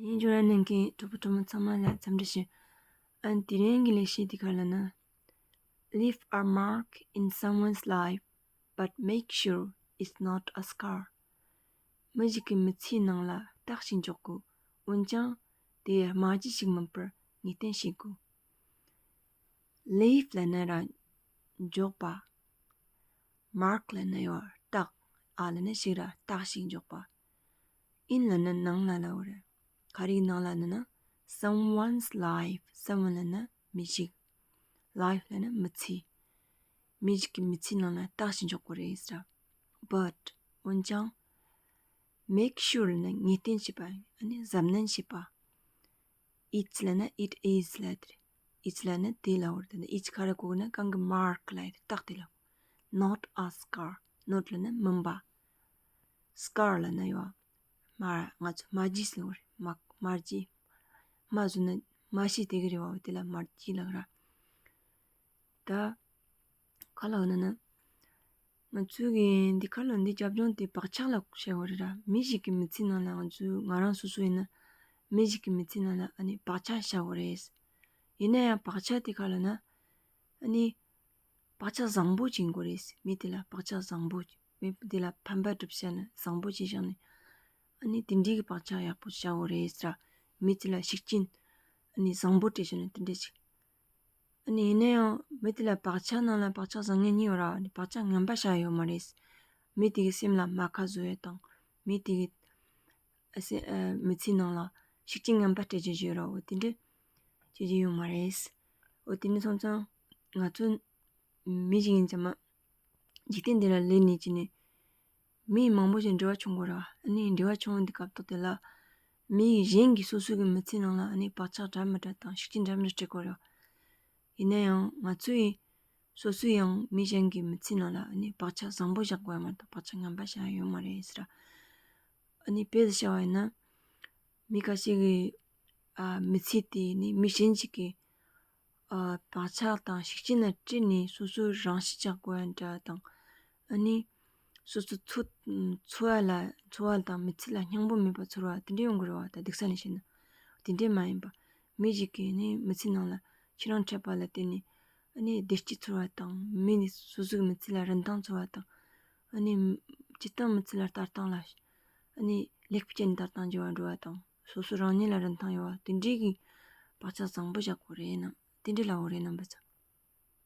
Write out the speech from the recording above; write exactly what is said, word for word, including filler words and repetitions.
ཡིན་ཇོ་ར་ནང་གི་གྲོགས་པོ་གྲོགས་མོ་ཚང་མ་ལ་འཚམས་འདྲི་ཞུ། ཨ་དེ་རིང་གི་ལས་གཞི་དེ་ག་ལ་ན། Leave a mark in someone's life, but make sure it's not a scar. མི་ཞིག་གི་མི་ཚེའི་ནང་ལ་རྟགས་ཤིག་འཇོག་དགོས། འོན་ཀྱང་དེ་རྨ་རྗེས་ཤིག་མིན་པར་ངེས་གཏན་བྱེད་དགོས། Leave ལབ་ན་ར་འཇོག་པ། Mark ལབ་ན་ཡོད་རྟགས། ཨ་ལབ་ན་ཞིག་ར་རྟགས་ཤིག་འཇོག་པ། In ལབ་ན་ནང་ལ་ལབ་པ་རེད། ག་རེའི་ནང་ལ་ལབ་ན། Someone's life. Someone ལབ་ན་མི་ཞིག Life ལབ་ན་མི་ཚེ། མི་ཞིག་གི་མི་ཚེའི་ནང་ལ་རྟགས་ཤིག་འཇོག་དགོས་རེད་ཟེར། But འོན་ཀྱང་། Make sure ལབ་ན་ངེས་གཏན་བྱེད་པ། ཨ་ནི་གཟབ་ནན་བྱེད་པ། It's ལབ་ན་it is ལབ་དེ་རེད། It's ལབ་ན་དེ་ལབ་པ་རེད། ད་ནི་it's ག་རེ་གོ་གི་ན་གང་གི་mark ལབ་རེད། རྟགས་དེ་ལབ། Not a scar. Not ལབ་ན་མིན་པ། Scar ལབ་ན་ཡོད། རྨ་ང་ཚོ་རྨ་རྗེས་ལབ་པ་རེད། རྨ་རྨ་རྗེས། རྨ་བཟོས་ན་རྨ་ཤེས་དེ་གི་རེད་བ། དེ་ལ་རྨ་རྗེས་ལབ་ར། ད་ག་ལ་འོ་ན་ན། ང་ཚོའི་གི་འདི་ག་ལ་འདི་རྒྱབ་ལྗོངས་དེ་བག་ཆགས་ལ་བཤད་པ་རེད་ར། མི་ཞིག་གི་མི་ཚེའི་ནང་ལ་ང་ཚོའི་ང་རང་སོ་སོ་ཡིན་ན། མི་ཞིག་གི་མི་ཚེའི་ནང་ལ་ཨ་ནི་བག་ཆགས་བཞག་པ་རེད། ཡིན་ན་ཡང་བག་ཆགས་དེ་ག་ལ་ན། ཨ་ནི། བག་ཆགས་བཟང་པོ་ཅིག་དགོས་རེད། མི་དེ་ལ་བག་ཆགས་བཟང་པོ། མི་དེ་ལ་ཕན་པ་སྒྲུབ་བྱ་ནི་བཟང་པོ་ཅིག་བཞག་ནས། ཨ་ནི་དེ་འདྲའི་གི་བག་ཆགས་ཡག་པོ་བྱ་དགོས་རེད་ཟེར། མི་དེ་ལ་ཤུགས་རྐྱེན། ཨ་ནི་བཟང་པོ་སྤྲད་བྱ་ནི་དེ་འདྲ་ཅིག་ཨ་ནི་ཡིན་ན་ཡང་མི་དེ་ལ་བག་ཆགས་ནང་ལ་བག་ཆགས་བཟང་ངན་གཉིས་ཡོད་ར། ཨ་ནི་བག་ཆགས་ངན་པ་བཞག་ཡོད་མ་རེད། མི་དེ་གི་སེམས་ལ་རྨ་ཁ་བཟོ་ཡ་དང་། མི་དེ་གི་ཨ་སེ་ཨ་མི་ཚེའི་ནང་ལ་ཤུགས་རྐྱེན་ངན་པ་སྤྲད་རྒྱུ་ཡོད་ར། འོ་དེ་འདྲ་བྱེད་རྒྱུ་ཡོད་མ་རེད། འོ་དེ་ནི་སོང་ཙང་ང་ཚོ་མི་ཞིག་ཡིན་ཙང་མ། འཇིག་རྟེན་འདི་ལ་སླེབས་ནས་ཅི་ནས་མི་མང་པོ་ཞིག་འབྲེལ་བ་བྱུང་དགོས་ར། ཨ་ནི་འབྲེལ་བ་བྱུང་བའི་སྐབས་ཐོག་དེ་ལ་མི་གཞན་གྱིས་སོ་སོ་གི་མི་ཚེའི་ནང་ལ་ཨ་ནི་བག་ཆགས་འདྲ་མི་འདྲ་དང་ཤུགས་རྐྱེན་འདྲ་མི་འདྲ་སྤྲད་དགོས་ར། ཡིན་ན་ཡང་ང་ཚོ་ཡིས་སོ་སོ་ཡང་མི་གཞན་གྱི་མི་ཚེའི་ནང་ལ་ཨ་ནི་བག་ཆགས་བཟང་པོ་བཞག་དགོས་ཡ་མ་གཏོགས་བག་ཆགས་ངན་པ་བཞག་ཡ་ཡོད་མ་རེད་ཟེར། ཨ་ནི་དཔེ་དུ་བྱ་བ་ཡིན་ན། མི་ཁ་ཤས་ཀྱི་ཨ་མི་ཚེ་དེ་ནི་མི་གཞན་ཞིག་གི་ཨ་བག་ཆགས་དང་ཤུགས་རྐྱེན་ལ་སྤྲད་ནས་སོ་སོའི་རང་ཤི་རྒྱག་དགོས་ཡ་འདྲ་དང་། ཨ་ནི་སོ་སོ་འཚོ་འཚོ་བ་ལ་འཚོ་བ་དང་མི་ཚེ་ལ་སྙིང་པོ་མེད་པ་ཚོར་བ་དེ་འདྲ་ཡོང་གི་རེད་བ། ད་སྡུག་ས་ནས་བཤད་ན། དེ་འདྲས་མ་ཡིན་པ། མི་ཞིག་གིས་ནི་མི་ཚེ་ནང་ལ་ཁྱེད་རང་འཕྲད་པ་ལ་བརྟེན་ནས་ཨ་ནི་བདེ་སྐྱིད་ཚོར་བ་དང་། མི་ནི་སོ་སོའི་མི་ཚེ་ལ་རིན་ཐང་ཚོར་བ་དང་། ཨ་ནི་སྤྱིར་བཏང་མི་ཚེ་ལ་ལྟ་སྟངས་ལ་ཨ་ནི་ལེགས་པོ་བྱས་ནས་ལྟ་སྟངས་བྱེད་པ་འགྲོ་བ་དང་། སོ་སོ་རང་ཉིད་ལ་རིན་ཐང་ཡོད་པ་དེ་འདྲས་ཀྱི་བག་ཆགས་བཟང་པོ་བཞག་དགོས་རེད་ན། དེ་འདྲས་ལབ་དགོས་རེད་རྣམ་པ་ཚོ།